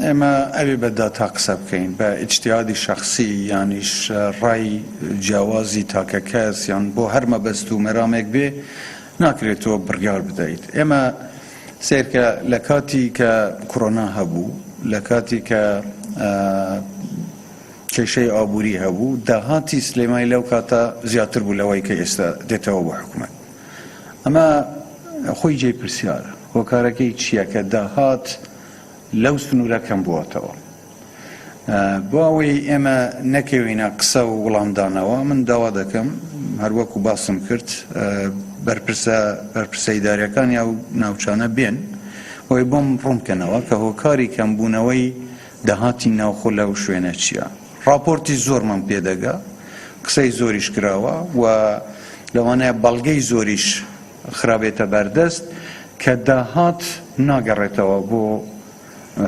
ئێمە ئەبێ بە داتا قسە بکەین، بە ئیجتیهادی شەخسی یانیش ڕای جیاوازی تاکەکەس یان بۆ هەر مەبەست و مەرامێک بێ ناکرێت تۆ بڕیار بدەیت. ئێمە سەیرکە لە کاتی کە کۆرۆنا هەبوو، لە کاتی کە کێشەی ئابووری هەبوو، داهاتی سلێمانی لەو کاتە زیاتر بوو لەوەی کە ئێستا دێتەوە بۆ حکومەت. ئەمە خۆی جێی پرسیارە، هۆکارەکەی چییە کە داهات لەو سنوورە کەم بووەتەوە؟ بۆ ئەوەی ئێمە نەکەوینە قسە و وڵامدانەوە، من داوا دەکەم هەروەکو باسم کرد بەرپرسە بەرپرسە ئیداریەکانی ئەو ناوچانە بێن ئەوەی بۆم ڕوون بکەنەوە کە هۆکاری کەمبوونەوەی داهاتی ناوخۆ لەو شوێنە چییە. ڕاپۆرتی زۆرمان پێ دەگا، قسەی زۆریش کراوە و لەوانەیە بەڵگەی زۆریش خرابێتە بەردەست کە داهات ناگەڕێتەوە بۆ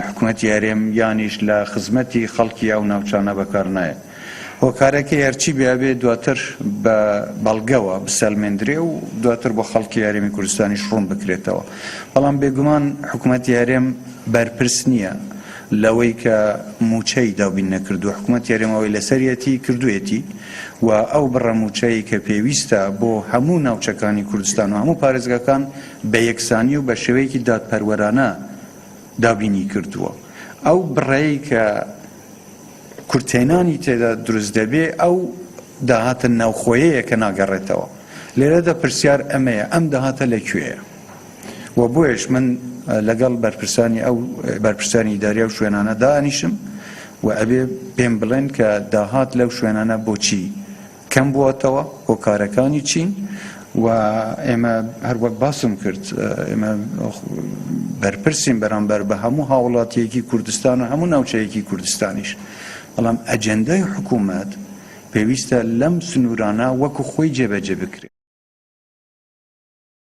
حکومەتی هەرێم یانیش لە خزمەتی خەڵکی ئەو ناوچانە بەکار نایەت. هۆکارەکەی هەرچی بێ ئەبێ دواتر بە بەڵگەوە بسەلمێندرێ و دواتر بۆ خەڵکی هەرێمی کوردستانیش ڕوون بکرێتەوە. بەڵام بێگومان حکومەتی هەرێم بەرپرس نییە لەوەی کە مووچەی دابین نەکردووە، حکومەتی هەرێم ئەوەی لەسەریەتی کردوویەتی و ئەو بڕە مووچەی کە پێویستە بۆ هەموو ناوچەکانی کوردستان و هەموو پارێزگاکان بە یەکسانی و بە شێوەیەکی دادپەروەرانە دابینی کردووە. ئەو بڕەی کە کورتهێنانی تێدا دروست دەبێ ئەو داهاتە ناوخۆیەیە کە ناگەڕێتەوە. لێرەدا پرسیار ئەمەیە ئەم داهاتە لە کوێیە؟ و بۆیەش من لەگەڵ بەرپرسانی ئەو بەرپرسانی ئیداری ئەو شوێنانە دائەنیشم و ئەبێ پێم بڵێن کە داهات لەو شوێنانە بۆچی کەم بووەتەوە، هۆکارەکانی چین و ئێمە هەر وەک باسم کرد ئێمە بەرپرسین بەرامبەر بە هەموو هاوڵاتیەکی کوردستان و هەموو ناوچەیەکی کوردستانیش، بەڵام ئەجێندای حکوومەت پێویستە لەم سنوورانە وەکو خۆی جێبەجێ بکرێت.